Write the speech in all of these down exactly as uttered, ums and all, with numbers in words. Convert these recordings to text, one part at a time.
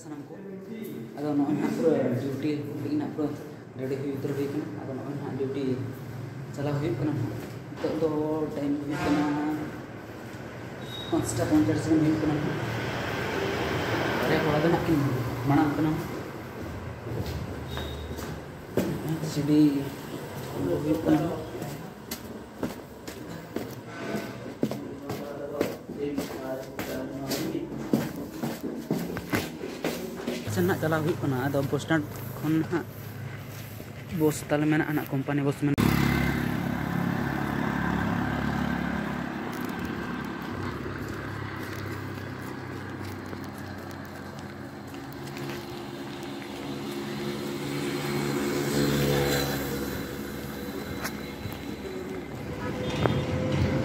ᱥᱟᱱᱟᱢ ᱠᱚ᱾ ᱟᱫᱚ ᱱᱚᱜᱼᱚᱭ ᱱᱟᱦᱟᱜ ᱯᱩᱨᱟᱹ ᱰᱤᱭᱩᱴᱤ ᱞᱟᱹᱜᱤᱫ ᱱᱟᱦᱟᱜ ᱯᱩᱨᱟᱹ ᱨᱮᱰᱤ ᱦᱩᱭ ᱩᱛᱟᱹᱨ ᱦᱩᱭ ᱠᱟᱱᱟ᱾ ᱟᱫᱚ ᱱᱚᱜᱼᱚᱭ ᱱᱟᱦᱟᱜ ᱰᱤᱭᱩᱴᱤ ᱪᱟᱞᱟᱣ ᱦᱩᱭᱩᱜ ᱠᱟᱱᱟ ᱱᱟᱦᱟᱜ᱾ ᱱᱤᱛᱚᱜ ᱫᱚ ᱴᱟᱭᱤᱢ ᱦᱩᱭᱩᱜ ᱠᱟᱱᱟ ᱯᱟᱸᱪᱴᱟ ᱯᱚᱧᱪᱟᱥ ᱜᱟᱱ ᱦᱩᱭᱩᱜ ᱠᱟᱱᱟ ᱱᱟᱦᱟᱜ᱾ ᱵᱟᱨᱭᱟ ᱠᱚᱲᱟ ᱫᱚ ᱱᱟᱦᱟᱜ ᱠᱤᱱ ᱢᱟᱲᱟᱝ ᱠᱟᱱᱟ᱾ ᱥᱤᱰᱤ ᱦᱩᱭᱩᱜ ᱠᱟᱱᱟ᱾ ᱥᱮᱱ ᱱᱟᱜ ᱪᱟᱞᱟᱣ ᱦᱩᱭᱩᱜ ᱠᱟᱱᱟ᱾ ᱟᱫᱚ ᱵᱚᱥ ᱥᱴᱮᱱᱰ ᱠᱷᱚᱱ ᱱᱟᱦᱟᱜ ᱵᱚᱥ ᱛᱟᱞᱮ ᱢᱮᱱᱟᱜᱼᱟ, ᱱᱟᱜ ᱠᱳᱢᱯᱟᱱᱤ ᱵᱚᱥ ᱢᱮᱱᱟᱜᱼᱟ᱾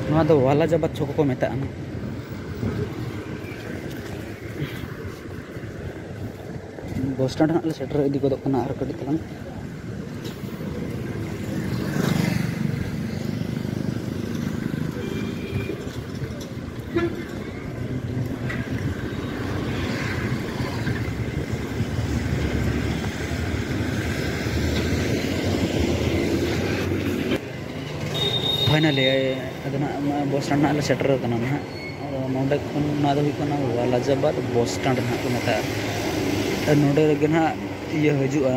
ᱱᱚᱣᱟ ᱫᱚ ᱣᱟᱞᱟᱡᱟᱵᱟᱫ ᱪᱷᱚᱠ ᱠᱚ ᱢᱮᱛᱟᱜᱼᱟ᱾ ᱵᱚᱥ ᱥᱴᱮᱱᱰ ᱦᱟᱸᱜ ᱞᱮ ᱥᱮᱴᱮᱨ ᱤᱫᱤ ᱜᱚᱫᱚᱜ ᱠᱟᱱᱟ ᱟᱨ ᱠᱟᱹᱴᱤᱡ ᱛᱟᱞᱟᱝ᱾ ᱯᱷᱟᱭᱱᱟᱞᱤ ᱟᱫᱚ ᱱᱟᱦᱟᱜ ᱱᱚᱣᱟ ᱵᱚᱥ ᱥᱴᱮᱱᱰ ᱱᱟᱦᱟᱜ ᱞᱮ ᱥᱮᱴᱮᱨ ᱟᱠᱟᱱᱟ ᱱᱟᱦᱟᱜ᱾ ᱟᱫᱚ ᱱᱚᱰᱮ ᱠᱷᱚᱱ ᱱᱚᱣᱟ ᱫᱚ ᱦᱩᱭᱩᱜ ᱠᱟᱱᱟ ᱣᱟᱞᱟᱡᱟᱵᱟᱫ ᱵᱚᱥ ᱥᱴᱮᱱᱰ ᱱᱟᱦᱟᱜ ᱠᱚ ᱢᱮᱛᱟᱜᱼᱟ᱾ ᱟᱨ ᱱᱚᱰᱮ ᱨᱮᱜᱮ ᱱᱟᱦᱟᱜ ᱤᱭᱟᱹ ᱦᱤᱡᱩᱜᱼᱟ,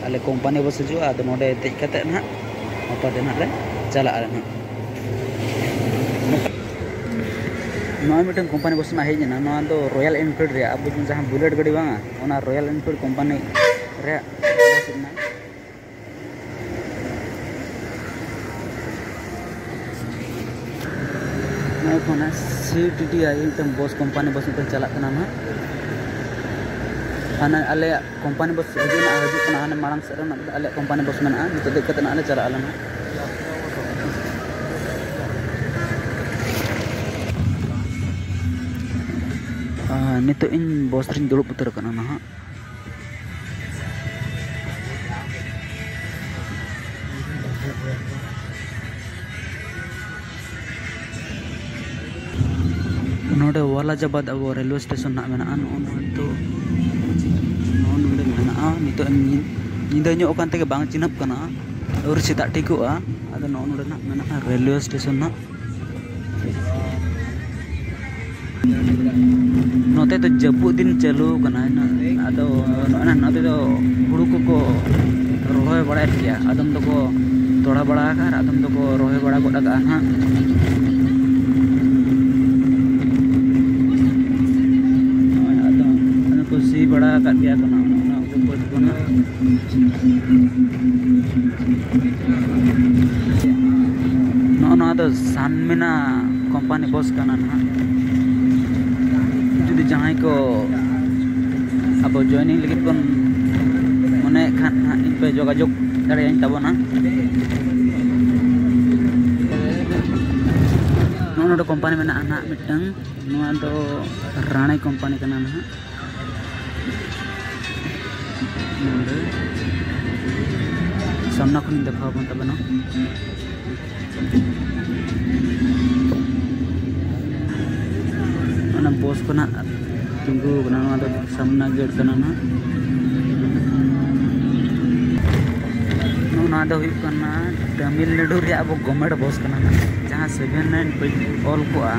ᱟᱞᱮ ᱠᱳᱢᱯᱟᱱᱤ ᱵᱚᱥ ᱦᱤᱡᱩᱜᱼᱟ᱾ ᱟᱫᱚ ᱱᱚᱰᱮ ᱫᱮᱡ ᱠᱟᱛᱮᱫ ᱱᱟᱦᱟᱜ ᱚᱱᱠᱟ ᱛᱮ ᱱᱟᱦᱟᱜ ᱞᱮ ᱪᱟᱞᱟᱜᱼᱟ ᱱᱟᱦᱟᱜ᱾ ᱱᱚᱜᱼᱚᱭ ᱢᱤᱫᱴᱮᱱ ᱠᱳᱢᱯᱟᱱᱤ ᱵᱚᱥ ᱨᱮᱱᱟᱜ ᱦᱮᱡ ᱮᱱᱟ, ᱱᱚᱣᱟ ᱫᱚ ᱨᱚᱭᱟᱞ ᱮᱱᱯᱷᱤᱞᱰ ᱨᱮᱭᱟᱜ, ᱟᱵᱚ ᱡᱟᱦᱟᱸ ᱵᱩᱞᱮᱴ ᱜᱟᱹᱰᱤ ᱵᱟᱝᱟ, ᱚᱱᱟ ᱨᱚᱭᱟᱞ ᱮᱱᱯᱷᱤᱞᱰ ᱠᱳᱢᱯᱟᱱᱤ ᱨᱮᱭᱟᱜ ᱵᱚᱥ ᱠᱟᱱᱟ᱾ ᱱᱚᱜᱼᱚᱭ ᱠᱷᱚᱱ ᱥᱤ ᱴᱤ ᱰᱤ ᱟᱭ ᱢᱤᱫᱴᱟᱝ ᱵᱚᱥ, ᱠᱳᱢᱯᱟᱱᱤ ᱵᱚᱥ ᱢᱤᱫᱴᱟᱝ ᱪᱟᱞᱟᱜ ᱠᱟᱱᱟ ᱱᱟᱦᱟᱜ᱾ ᱦᱟᱱᱮ ᱟᱞᱮᱭᱟᱜ ᱠᱳᱢᱯᱟᱱᱤ ᱵᱚᱥ ᱦᱤᱡᱩᱜ ᱱᱟᱦᱟᱜ, ᱦᱤᱡᱩᱜ ᱠᱟᱱᱟ, ᱦᱟᱱᱮ ᱢᱟᱲᱟᱝ ᱥᱮᱫ ᱨᱮ ᱢᱮᱱᱟᱜ ᱟᱠᱟᱫᱟ ᱟᱞᱮᱭᱟᱜ ᱠᱳᱢᱯᱟᱱᱤ ᱵᱚᱥ ᱢᱮᱱᱟᱜᱼᱟ᱾ ᱱᱤᱛᱚᱜ ᱫᱮᱡ ᱠᱟᱛᱮ ᱱᱟᱦᱟᱜ ᱞᱮ ᱪᱟᱞᱟᱜ ᱟᱞᱮ ᱱᱟᱦᱟᱜ᱾ ᱟᱨ ᱱᱤᱛᱚᱜ ᱤᱧ ᱵᱚᱥ ᱨᱤᱧ ᱫᱩᱲᱩᱵ ᱩᱛᱟᱹᱨ ᱟᱠᱟᱱᱟ ᱱᱟᱦᱟᱜ᱾ ᱱᱚᱰᱮ ᱣᱟᱞᱟᱡᱟᱵᱟᱫ ᱟᱵᱚ ᱨᱮᱞᱣᱮ ᱥᱴᱮᱥᱚᱱ ᱱᱟᱦᱟᱜ ᱢᱮᱱᱟᱜᱼᱟ᱾ ᱱᱚᱜᱼᱚ ᱱᱚᱣᱟ ᱫᱚ ᱱᱤᱛᱚᱜ ᱧᱤ-, ᱧᱤᱫᱟᱹ ᱧᱚᱜ ᱟᱠᱟᱱ ᱛᱮᱜᱮ ᱵᱟᱝ ᱪᱤᱱᱦᱟᱹᱯ ᱠᱟᱱᱟ, ᱟᱹᱣᱨᱤ ᱥᱮᱛᱟᱜ ᱴᱷᱤᱠᱚᱜᱼᱟ᱾ ᱟᱫᱚ ᱱᱚᱜᱼᱚ ᱱᱚᱰᱮ ᱱᱟᱜ ᱢᱮᱱᱟᱜᱼᱟ ᱨᱮᱞᱣᱮ ᱥᱴᱮᱥᱚᱱ ᱱᱟᱜ᱾ ᱱᱚᱛᱮ ᱫᱚ ᱡᱟᱹᱯᱩᱫ ᱫᱤᱱ ᱪᱟᱹᱞᱩ ᱠᱟᱱᱟ, ᱟᱫᱚ ᱱᱚᱜᱼᱚᱭ ᱱᱚᱛᱮ ᱫᱚ ᱦᱩᱲᱩ ᱠᱚᱠᱚ ᱨᱚᱦᱚᱭ ᱵᱟᱲᱟᱭᱮᱫ ᱜᱮᱭᱟ᱾ ᱟᱫᱚᱢ ᱫᱚᱠᱚ ᱛᱚᱲᱟ ᱵᱟᱲᱟ ᱟᱠᱟᱫᱼᱟ ᱟᱨ ᱟᱫᱚᱢ ᱫᱚᱠᱚ ᱨᱚᱦᱚᱭ ᱵᱟᱲᱟ ᱜᱚᱫ ᱟᱠᱟᱫᱼᱟ ᱱᱟᱦᱟᱜ᱾ ᱱᱚᱜᱼᱚᱭ ᱟᱫᱚ ᱚᱱᱟ ᱠᱚ ᱥᱤ ᱵᱟᱲᱟ ᱟᱠᱟᱫ ᱜᱮᱭᱟ ᱠᱚ ᱱᱟᱦᱟᱜ, ᱚᱱᱟ ᱠᱚ ᱵᱟᱹᱫᱽ ᱠᱚ ᱱᱟᱦᱟᱜ᱾ ᱱᱚᱜᱼᱚ ᱱᱚᱣᱟ ᱫᱚ ᱥᱟᱱᱢᱤᱱᱟ ᱠᱳᱢᱯᱟᱱᱤ ᱵᱚᱥ ᱠᱟᱱᱟ ᱱᱟᱦᱟᱜ᱾ ᱡᱩᱫᱤ ᱡᱟᱦᱟᱸᱭ ᱠᱚ ᱟᱵᱚ ᱡᱚᱭᱮᱱᱤᱝ ᱞᱟᱹᱜᱤᱫ ᱵᱚᱱ ᱢᱚᱱᱮᱭᱮᱫ ᱠᱷᱟᱱ ᱱᱟᱦᱟᱜ, ᱤᱧ ᱯᱮ ᱡᱳᱜᱟᱡᱳᱜᱽ ᱫᱟᱲᱮᱭᱟᱹᱧ ᱛᱟᱵᱚᱱᱟ᱾ ᱱᱚᱜᱼᱚ ᱱᱚᱰᱮ ᱠᱳᱢᱯᱟᱱᱤ ᱢᱮᱱᱟᱜᱼᱟ ᱱᱟᱦᱟᱜ ᱢᱤᱫᱴᱟᱝ, ᱱᱚᱣᱟ ᱫᱚ ᱨᱟᱱᱮ ᱠᱳᱢᱯᱟᱱᱤ ᱠᱟᱱᱟ ᱱᱟᱦᱟᱜ᱾ ᱱᱚᱰᱮ ᱥᱟᱢᱱᱟ ᱠᱷᱚᱱᱤᱧ ᱫᱮᱠᱷᱟᱣ ᱟᱵᱚᱱ ᱛᱟᱵᱚᱱᱟ᱾ ᱚᱱᱟ ᱵᱚᱥ ᱠᱷᱚᱱᱟᱜ ᱛᱤᱸᱜᱩ ᱟᱠᱟᱱᱟ᱾ ᱱᱚᱣᱟ ᱫᱚ ᱥᱟᱢᱱᱟ ᱜᱮᱴ ᱠᱟᱱᱟ ᱱᱟᱦᱟᱜ᱾ ᱱᱚᱣᱟ ᱫᱚ ᱦᱩᱭᱩᱜ ᱠᱟᱱᱟ ᱛᱟᱢᱤᱞᱱᱟᱰᱩ ᱨᱮᱭᱟᱜ ᱟᱵᱚ ᱜᱚᱵᱷᱢᱮᱱᱴ ᱵᱚᱥ ᱠᱟᱱᱟ ᱱᱟᱦᱟᱜ᱾ ᱡᱟᱦᱟᱸ ᱥᱮᱵᱷᱮᱱ ᱱᱟᱭᱤᱱ ᱯᱷᱟᱭᱤᱵᱷ ᱚᱞ ᱠᱚᱜᱼᱟ,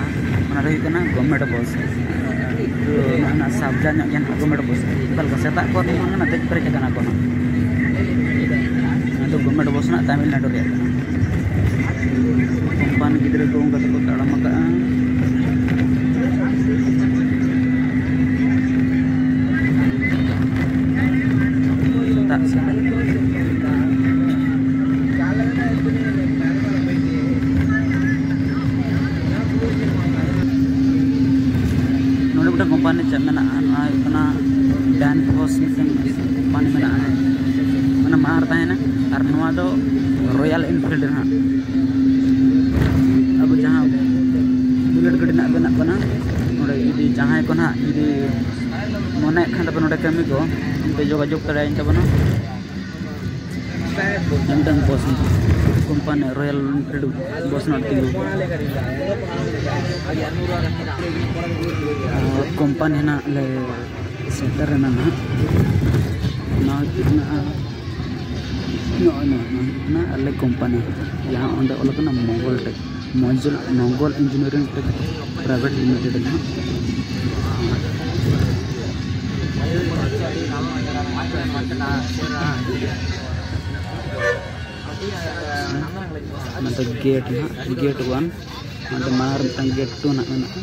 ᱚᱱᱟ ᱫᱚ ᱦᱩᱭᱩᱜ ᱠᱟᱱᱟ ᱜᱚᱵᱷᱢᱮᱱᱴ ᱵᱚᱥ᱾ ᱛᱚ ᱚᱱᱟ ᱥᱟᱵᱡᱟ ᱧᱚᱜ ᱜᱮᱭᱟ ᱱᱟᱦᱟᱜ ᱜᱚᱵᱷᱢᱮᱱᱴ ᱵᱚᱥ᱾ ᱚᱠᱟ ᱞᱮᱠᱟ ᱥᱮᱛᱟᱜ ᱠᱷᱚᱱ ᱚᱱᱟ ᱫᱮᱡ ᱯᱮᱨᱮᱡ ᱟᱠᱟᱱᱟ ᱠᱚ ᱱᱟᱦᱟᱜ᱾ ᱚᱱᱟ ᱫᱚ ᱜᱚᱵᱷᱢᱮᱱᱴ ᱵᱚᱥ ᱱᱟᱦᱟᱜ ᱛᱟᱢᱤᱞᱱᱟᱰᱩ ᱨᱮᱭᱟᱜ ᱠᱟᱱᱟ᱾ ᱠᱳᱢᱯᱟᱱᱤ ᱜᱤᱫᱽᱨᱟᱹ ᱠᱚ ᱚᱱᱠᱟ ᱛᱮᱠᱚ ᱛᱟᱲᱟᱢ ᱟᱠᱟᱜᱼᱟ᱾ ᱫᱟᱜ ᱥᱮᱫ᱾ ᱱᱚᱰᱮ ᱢᱤᱫᱴᱟᱝ ᱠᱳᱢᱯᱟᱱᱤ ᱪᱮᱫ ᱢᱮᱱᱟᱜᱼᱟ, ᱱᱚᱣᱟ ᱦᱩᱭᱩᱜ ᱠᱟᱱᱟ ᱰᱟᱱ ᱯᱷᱳᱨᱥ ᱢᱤᱫᱴᱟᱝ ᱠᱳᱢᱯᱟᱱᱤ ᱢᱮᱱᱟᱜᱼᱟ, ᱚᱱᱟ ᱢᱟᱲᱟᱝ ᱨᱮ ᱛᱟᱦᱮᱱᱟ᱾ ᱟᱨ ᱱᱚᱣᱟ ᱫᱚ ᱨᱚᱭᱟᱞ ᱮᱱᱯᱷᱤᱞᱰ ᱨᱮᱱᱟᱜ ᱟᱵᱚ ᱡᱟᱦᱟᱸ ᱵᱩᱞᱮᱴ ᱜᱟᱹᱰᱤ ᱨᱮᱱᱟᱜ ᱵᱮᱱᱟᱜ ᱠᱟᱱᱟ, ᱱᱚᱰᱮ ᱡᱩᱫᱤ ᱡᱟᱦᱟᱸᱭ ᱠᱚ ᱱᱟᱦᱟᱜ ᱡᱩᱫᱤ ᱢᱚᱱᱮᱭᱮᱫ ᱠᱷᱟᱱ ᱛᱟᱯᱮ ᱱᱚᱰᱮ ᱠᱟᱹᱢᱤ ᱠᱚ, ᱚᱱᱛᱮ ᱡᱳᱜᱟᱡᱳᱜᱽ ᱫᱟᱲᱮᱭᱟᱹᱧ ᱛᱟᱵᱚᱱᱟ᱾ ᱢᱤᱫᱴᱟᱝ ᱵᱚᱥ ᱠᱳᱢᱯᱟᱱᱤ ᱨᱚᱭᱟᱞ ᱮᱱᱯᱷᱤᱞᱰ ᱵᱚᱥ ᱱᱟᱜ ᱛᱤᱸᱜᱩ ᱠᱚᱢᱯᱟᱱᱤ ᱱᱟᱜ ᱞᱮ ᱥᱮᱴᱮᱨ ᱮᱱᱟ ᱱᱟᱦᱟᱜ᱾ ᱱᱚᱣᱟ ᱦᱩᱭᱩᱜ ᱠᱟᱱᱟ, ᱱᱚᱜᱼᱚᱭ ᱱᱚᱣᱟ, ᱱᱚᱣᱟ ᱦᱩᱭᱩᱜ ᱠᱟᱱᱟ ᱟᱞᱮ ᱠᱳᱢᱯᱟᱱᱤ, ᱡᱟᱦᱟᱸ ᱚᱸᱰᱮ ᱚᱞ ᱟᱠᱟᱱᱟ ᱢᱚᱝᱜᱚᱞ ᱴᱮᱠ, ᱢᱚᱝᱜᱚᱞ, ᱢᱚᱝᱜᱚᱞ ᱤᱧᱡᱤᱱᱤᱭᱟᱨᱤᱝ ᱴᱮᱠ ᱯᱨᱟᱭᱵᱷᱮᱴ ᱞᱤᱢᱤᱴᱮᱰ ᱱᱟᱦᱟᱜ᱾ ᱚᱱᱟ ᱫᱚ ᱜᱮᱴ ᱱᱟᱦᱟᱜ, ᱜᱮᱴ ᱚᱣᱟᱱ, ᱚᱱᱟ ᱫᱚ ᱢᱟᱲᱟᱝ ᱨᱮ ᱢᱤᱫᱴᱟᱝ ᱜᱮᱴ ᱴᱩ ᱱᱟᱦᱟᱜ ᱢᱮᱱᱟᱜᱼᱟ᱾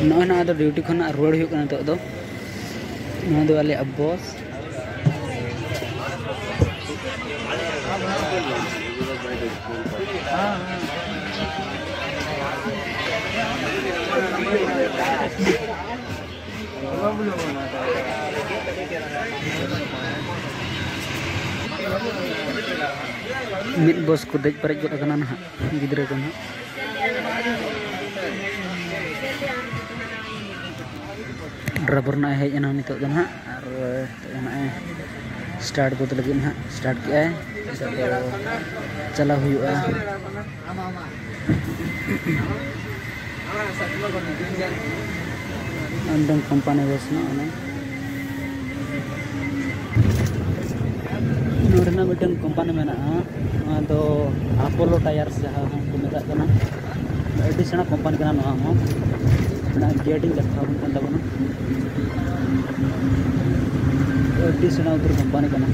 ᱱᱚᱜᱼᱚᱭ ᱱᱚᱣᱟ ᱫᱚ ᱰᱤᱭᱩᱴᱤ ᱠᱷᱚᱱᱟᱜ ᱨᱩᱣᱟᱹᱲ ᱦᱩᱭᱩᱜ ᱠᱟᱱᱟ ᱱᱤᱛᱚᱜ ᱫᱚ᱾ ᱱᱚᱣᱟ ᱫᱚ ᱟᱞᱮᱭᱟᱜ ᱵᱚᱥ᱾ ᱢᱤᱫ ᱵᱚᱥ ᱠᱚ ᱫᱮᱡ ᱯᱮᱨᱮᱡ ᱜᱚᱫ ᱟᱠᱟᱱᱟ ᱱᱟᱦᱟᱜ ᱜᱤᱫᱽᱨᱟᱹ ᱠᱚ ᱱᱟᱦᱟᱜ᱾ ᱰᱨᱟᱭᱵᱷᱟᱨ ᱱᱟᱦᱟᱜ ᱦᱮᱡ ᱮᱱᱟ ᱱᱤᱛᱚᱜ ᱫᱚ ᱱᱟᱦᱟᱜ, ᱟᱨ ᱱᱚᱜᱼᱚᱭ ᱥᱴᱟᱨᱴ ᱜᱚᱫ ᱞᱟᱹᱜᱤᱫ ᱱᱟᱦᱟᱜ, ᱥᱴᱟᱨᱴ ᱠᱮᱜᱼᱟᱭ᱾ ᱱᱤᱛᱚᱜ ᱫᱚ ᱪᱟᱞᱟᱣ ᱦᱩᱭᱩᱜᱼᱟ᱾ ᱮᱠᱫᱚᱢ ᱠᱳᱢᱯᱟᱱᱤ ᱵᱚᱥ ᱱᱟᱦᱟᱜ ᱚᱱᱮ᱾ ᱱᱚᱰᱮᱱᱟᱜ ᱢᱤᱫᱴᱟᱝ ᱠᱳᱢᱯᱟᱱᱤ ᱢᱮᱱᱟᱜᱼᱟ, ᱱᱚᱣᱟ ᱫᱚ ᱟᱯᱳᱞᱳ ᱴᱟᱭᱟᱨᱥ ᱡᱟᱦᱟᱸ ᱠᱚ ᱢᱮᱛᱟᱜ ᱠᱟᱱᱟ᱾ ᱟᱹᱰᱤ ᱥᱮᱬᱟ ᱠᱳᱢᱯᱟᱱᱤ ᱠᱟᱱᱟ ᱱᱚᱣᱟ ᱦᱚᱸ᱾ ᱚᱱᱟ ᱜᱮᱴ ᱤᱧ ᱫᱮᱠᱷᱟᱣ ᱟᱵᱚᱱ ᱠᱟᱱ ᱛᱟᱵᱚᱱᱟ᱾ ᱟᱹᱰᱤ ᱥᱮᱬᱟ ᱩᱛᱟᱹᱨ ᱠᱳᱢᱯᱟᱱᱤ ᱠᱟᱱᱟ᱾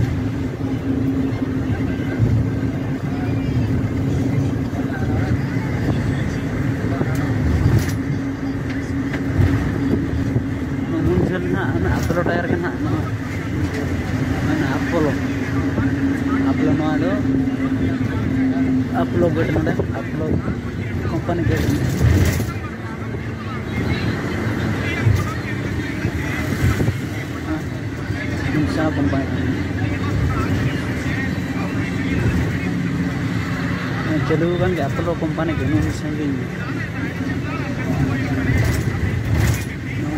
ᱩᱱ ᱡᱷᱟᱹᱞ ᱱᱟᱦᱟᱜ ᱚᱱᱟ ᱟᱯᱳᱞᱳ ᱴᱟᱭᱟᱨ ᱜᱮ ᱱᱟᱦᱟᱜ ᱱᱚᱣᱟ᱾ ᱢᱟᱱᱮ ᱟᱯᱳᱞᱳ, ᱟᱯᱳᱞᱳ ᱱᱚᱣᱟ ᱫᱚ ᱟᱯᱳᱞᱳ ᱜᱮᱴ, ᱱᱚᱰᱮ ᱟᱯᱳᱞᱳ ᱠᱳᱢᱯᱟᱱᱤ ᱜᱮᱴ᱾ ᱥᱮᱬᱟ ᱠᱳᱢᱯᱟᱱᱤ ᱠᱟᱱᱟ᱾ ᱪᱟᱹᱞᱩ ᱟᱠᱟᱱ ᱜᱮᱭᱟ ᱟᱯᱳᱞᱳ ᱠᱳᱢᱯᱟᱱᱤ ᱜᱮ, ᱱᱩᱱ ᱥᱟᱺᱜᱤᱧ᱾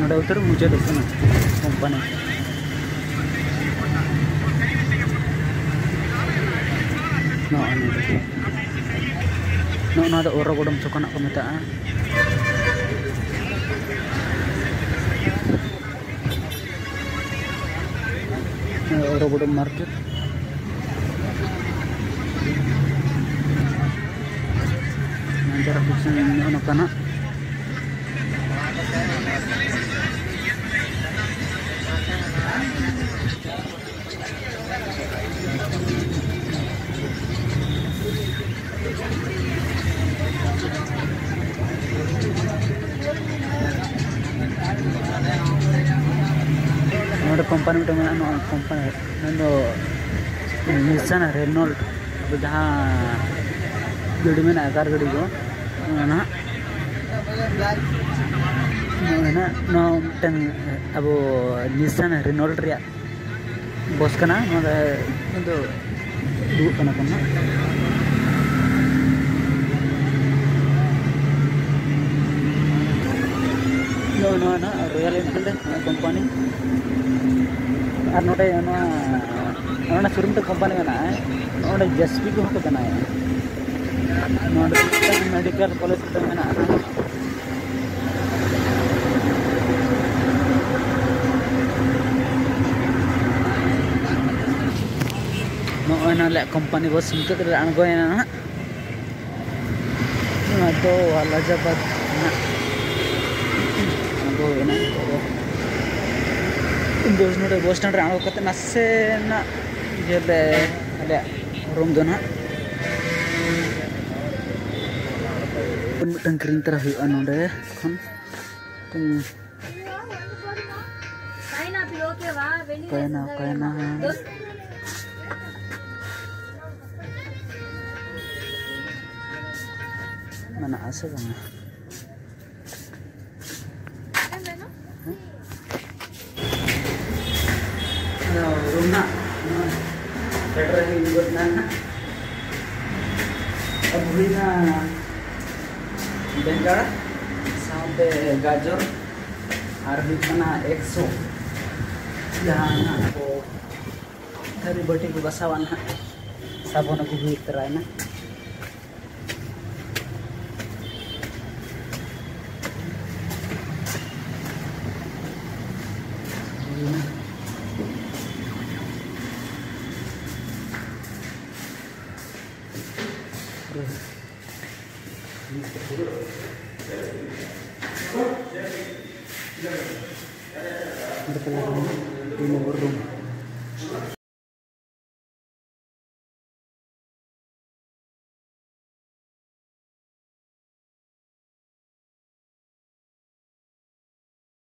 ᱱᱚᱰᱮ ᱩᱛᱟᱹᱨ ᱢᱩᱪᱟᱹᱫ ᱟᱠᱟᱱᱟ ᱠᱳᱢᱯᱟᱱᱤ᱾ ᱱᱚᱜᱼᱚᱭ ᱱᱚᱰᱮ᱾ ᱱᱚᱜᱼᱚ ᱱᱚᱣᱟ ᱫᱚ ᱚᱨᱚᱜᱚᱰᱚᱢ ᱪᱚᱠᱟᱱᱟᱜ ᱠᱚ ᱢᱮᱛᱟᱜᱼᱟ᱾ ᱚᱨᱚᱜᱚᱰᱚᱢ ᱢᱟᱨᱠᱮᱴ᱾ ᱱᱚᱝᱠᱟᱱᱟᱜ᱾ ᱱᱚᱰᱮ ᱠᱳᱢᱯᱟᱱᱤ ᱢᱤᱫᱴᱟᱝ ᱢᱮᱱᱟᱜᱼᱟ, ᱱᱚᱣᱟ ᱠᱳᱢᱯᱟᱱᱤ, ᱢᱮᱱ ᱫᱚ ᱱᱤᱥᱟᱱ ᱨᱮᱱᱚᱞᱴ, ᱟᱵᱚ ᱡᱟᱦᱟᱸ ᱜᱟᱹᱰᱤ ᱢᱮᱱᱟᱜᱼᱟ, ᱠᱟᱨ ᱜᱟᱹᱰᱤ ᱠᱚ, ᱚᱱᱟ ᱱᱟᱦᱟᱜ, ᱱᱚᱜᱼᱚᱭ ᱱᱟᱦᱟᱜ ᱱᱚᱣᱟ ᱢᱤᱫᱴᱟᱝ ᱟᱵᱚ ᱱᱤᱥᱟᱱ ᱨᱮᱱᱚᱞᱴ ᱨᱮᱭᱟᱜ ᱵᱚᱥ ᱠᱟᱱᱟ, ᱱᱚᱰᱮ ᱫᱚ ᱫᱩᱲᱩᱵ ᱠᱟᱱᱟ ᱠᱚ ᱱᱟᱦᱟᱜ᱾ ᱱᱚᱜᱼᱚᱭ ᱱᱚᱣᱟ ᱱᱟᱦᱟᱜ ᱨᱚᱭᱟᱞ ᱮᱱᱯᱷᱤᱞᱰ ᱠᱳᱢᱯᱟᱱᱤ᱾ ᱟᱨ ᱱᱚᱰᱮ ᱱᱚᱣᱟ, ᱱᱚᱰᱮ ᱥᱳᱨᱩᱢ ᱛᱮ ᱠᱳᱢᱯᱟᱱᱤ ᱢᱮᱱᱟᱜᱼᱟ, ᱱᱚᱰᱮ ᱡᱮᱥᱤᱵᱤ ᱠᱚᱦᱚᱸ ᱠᱚ ᱵᱮᱱᱟᱣᱮᱫᱼᱟ᱾ ᱱᱚᱰᱮ ᱢᱤᱫᱴᱟᱝ ᱢᱮᱰᱤᱠᱮᱞ ᱠᱚᱞᱮᱡᱽ ᱢᱤᱫᱴᱟᱝ ᱢᱮᱱᱟᱜᱼᱟ᱾ ᱱᱚᱜᱼᱚᱭ ᱱᱟ ᱟᱞᱮᱭᱟᱜ ᱠᱳᱢᱯᱟᱱᱤ ᱵᱟᱥ ᱱᱤᱛᱚᱜ ᱫᱚᱞᱮ ᱟᱬᱜᱚᱭᱮᱱᱟ ᱱᱟᱦᱟᱜ᱾ ᱱᱚᱣᱟ ᱫᱚ ᱣᱟᱞᱟᱡᱟᱵᱟᱫᱽ ᱱᱟᱦᱟᱜ ᱟᱬᱜᱚ ᱦᱩᱭᱱᱟ ᱱᱤᱛᱚᱜ ᱫᱚ᱾ ᱵᱟᱥ ᱱᱚᱰᱮ ᱵᱟᱥ ᱥᱴᱮᱱᱰ ᱨᱮ ᱟᱬᱜᱚ ᱠᱟᱛᱮ ᱱᱟᱥᱮᱱᱟᱜ ᱤᱭᱟᱹ ᱞᱮ, ᱟᱞᱮᱭᱟᱜ ᱨᱩᱢ ᱫᱚ ᱱᱟᱦᱟᱜ ᱢᱤᱫᱴᱟᱝ ᱠᱤᱨᱤᱧ ᱛᱚᱨᱟ ᱦᱩᱭᱩᱜᱼᱟ ᱱᱚᱰᱮ ᱠᱷᱚᱱ᱾ ᱚᱠᱟᱭᱮᱱᱟ, ᱚᱠᱟᱭᱮᱱᱟ? ᱢᱮᱱᱟᱜᱼᱟ ᱥᱮ ᱵᱟᱝᱟ? ᱦᱮᱸ? ᱟᱫᱚ ᱨᱩᱢ ᱨᱮᱱᱟᱜ ᱱᱚᱣᱟ ᱯᱷᱮᱰ ᱨᱮ ᱦᱩᱭ ᱜᱚᱫ ᱮᱱᱟ ᱱᱟᱦᱟᱜ᱾ ᱟᱹᱜᱩ ᱦᱩᱭᱱᱟ ᱵᱮᱸᱜᱟᱲ ᱥᱟᱶᱛᱮ ᱜᱟᱡᱚᱨ ᱟᱨ ᱦᱩᱭᱩᱜ ᱠᱟᱱᱟ ᱮᱠᱥᱚ, ᱡᱟᱦᱟᱸ ᱱᱟᱦᱟᱜ ᱠᱚ ᱛᱷᱟᱹᱨᱤ ᱵᱟᱹᱴᱤ ᱠᱚ ᱜᱟᱥᱟᱣᱟ ᱱᱟᱦᱟᱜ, ᱥᱟᱵᱚᱱ ᱟᱹᱜᱩ ᱦᱩᱭ ᱛᱚᱨᱟᱭᱮᱱᱟ᱾ Ini nomor room.